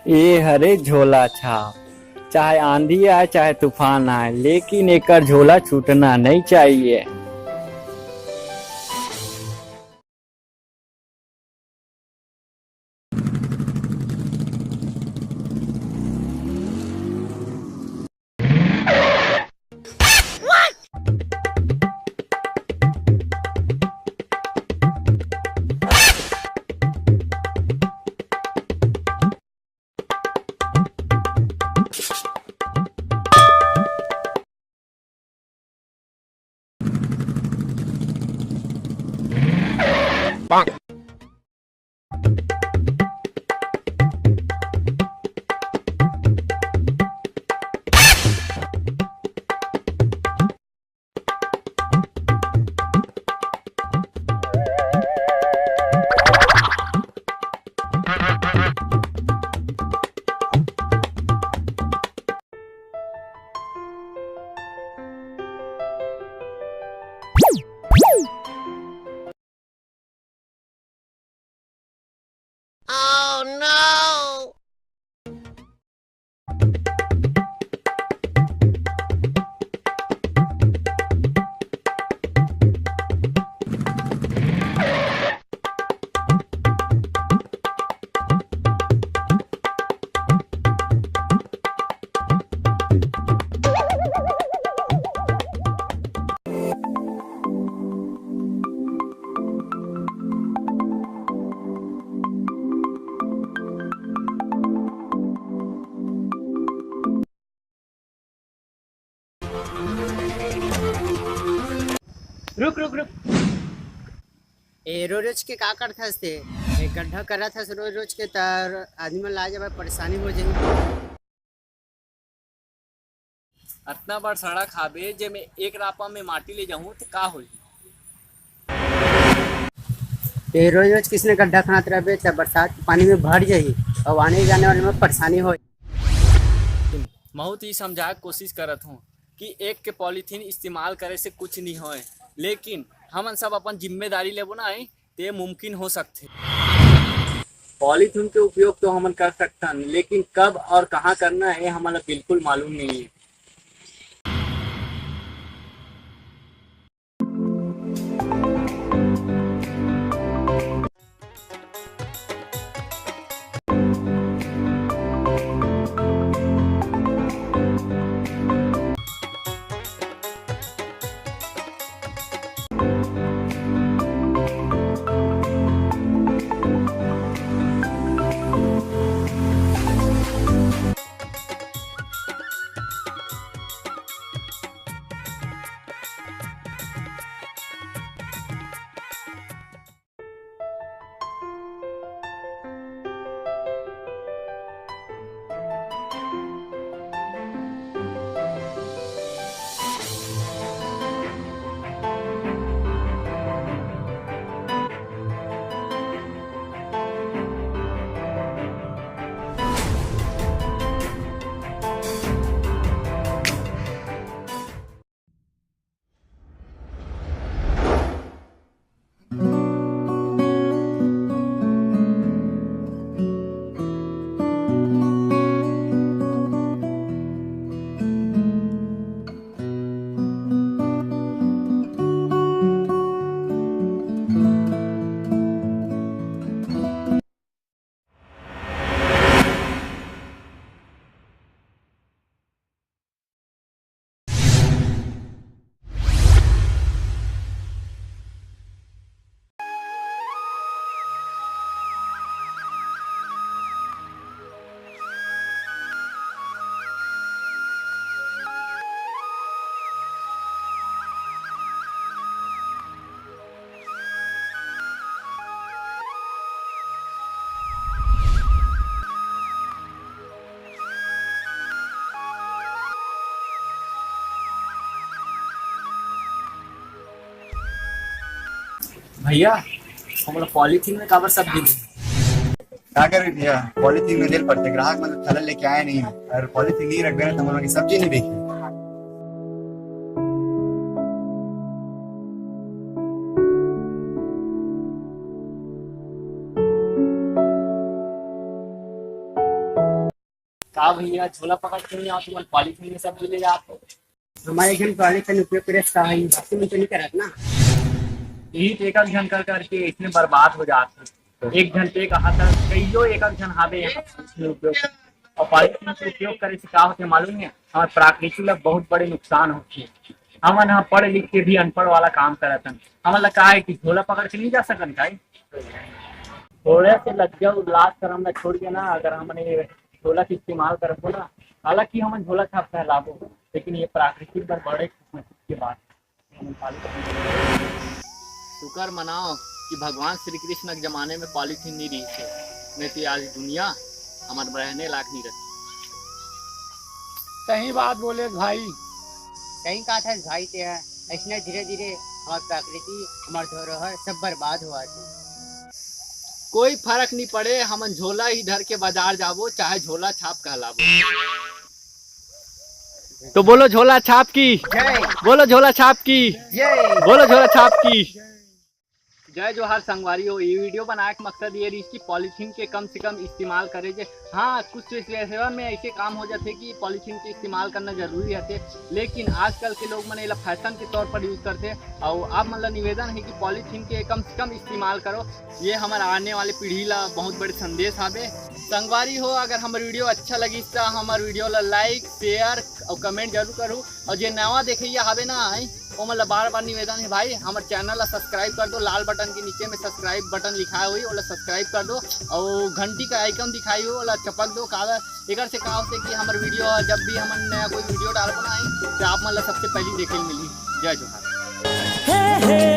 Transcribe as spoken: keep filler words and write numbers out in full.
ए हरे झोला छाप, चाहे आंधी आए, चाहे तूफान आए, लेकिन एकर झोला छूटना नहीं चाहिए। रुक, रुक, रुक। ए, रोज रोज के का करथस ते? ए, गड्ढा करत हस रोज रोज के, त आदमी मन ला जाए बर परेशानी हो जाही। अतना बड़ सड़क हावे, जे मैं एक रापा में माटी ले जाहूं, त का होही? ए, रोज रोज किसने गड्ढा खनात रहबे, त बरसात के पानी में भर जाही, अउ आने जाने वाले में परेशानी होही। महूं त ई समझाए के कोशिश करत हूं कि एक के पॉलीथीन इस्तेमाल करे से कुछ नहीं होए, लेकिन हमन सब अपन जिम्मेदारी लेबो ना, ते मुमकिन हो सकथे। पॉलीथीन के उपयोग तो हमन कर सकथन, लेकिन कब और कहाँ करना है, हमन ला बिल्कुल मालूम नहीं है। भैया, हमला पॉलीथीन में काबर सब्जी दे? का करबे भैया, पॉलीथीन में देल पड़थे, ग्राहक मन थैला लेके आए नहीं, और पॉलीथीन नहीं रखबे ना, तो हमन के सब्जी नहीं बेची। हाँ भैया, झोला पकड़ के नहीं आओ, तुमन पॉलीथीन में सब ले जाते। हमारे घर पॉलीथीन उपयोग करे का है, बाकी मन तो नहीं करत ना। यही तो एक एक झन कर करके इसमें बर्बाद हो जात है। एक झन पे कहा था, कईयो एक एक झन हावे यहाँ पॉलीथीन उपयोग, और पॉलीथीन के उपयोग करे से का होथे मालूम है? हमारे प्राकृतिक ला बहुत बड़े नुकसान होथे। हमन ह पढ़ लिख के भी अनपढ़ वाला काम करत हन। हमन ला का है कि झोला पकड़ के नहीं जा सकन का? थोड़ा से लज्जा और लाज शरम ला छोड़ के ना, अगर हमन ये झोला के इस्तेमाल करबो ना, हालांकि हमन झोला छाप कहलाबो, लेकिन ये प्राकृतिक बर बड़े खुशनसीब के बात है। हमन पालन करबो। शुक्र मनाओ कि भगवान श्री कृष्ण के जमाने में पॉलीथीन नहीं रही थे, नहीं तो आज दुनिया हमारे रहने लायक नहीं रहती। सही बात बोले भाई। सही कहा था भाई ते है, ऐसने धीरे धीरे हमार प्रकृति, हमार धरोहर सब बर्बाद हुआ थे। कोई फर्क नहीं पड़े, हमन झोला ही धर के बाजार जाबो, चाहे झोला छाप कहलाबो। तो बोलो झोला छाप की, जय। बोलो झोला छाप की, जय। बोलो झोला छाप की। जय जोहार संगवारी हो। ये वीडियो बनाए के मकसद ये रही कि पॉलीथीन के कम से कम इस्तेमाल करे जे। हाँ, कुछ सिचुएशन में ऐसे काम हो जाते कि पॉलीथीन के इस्तेमाल करना जरूरी रहते, लेकिन आजकल के लोग मन एला फैशन के तौर पर यूज करते। और आप मन ला निवेदन है कि पॉलीथीन के कम से कम इस्तेमाल करो। ये हमारे आने वाले पीढ़ी ला बहुत बड़े संदेश हावे। संगवारी हो, अगर हमारे वीडियो अच्छा लगिस तो हमारे वीडियो ला लाइक, शेयर और कमेंट जरूर करू। और जे नवा देखैया हावे ना, आई, ओमन ला बार बार निवेदन है भाई, हमारे चैनल ला सब्सक्राइब कर दो। लाल बटन के नीचे में सब्सक्राइब बटन लिखाए हुई, ओला सब्सक्राइब कर दो। और घंटी का आइकन दिखाई हो, ओला चपक दो। काबर एकर से का होथे कि हमारे वीडियो, जब भी हमन नया कोई वीडियो डालबो ना, आई, तो आप मन ला सबसे पहले देखे ल मिलही। जय जोहार।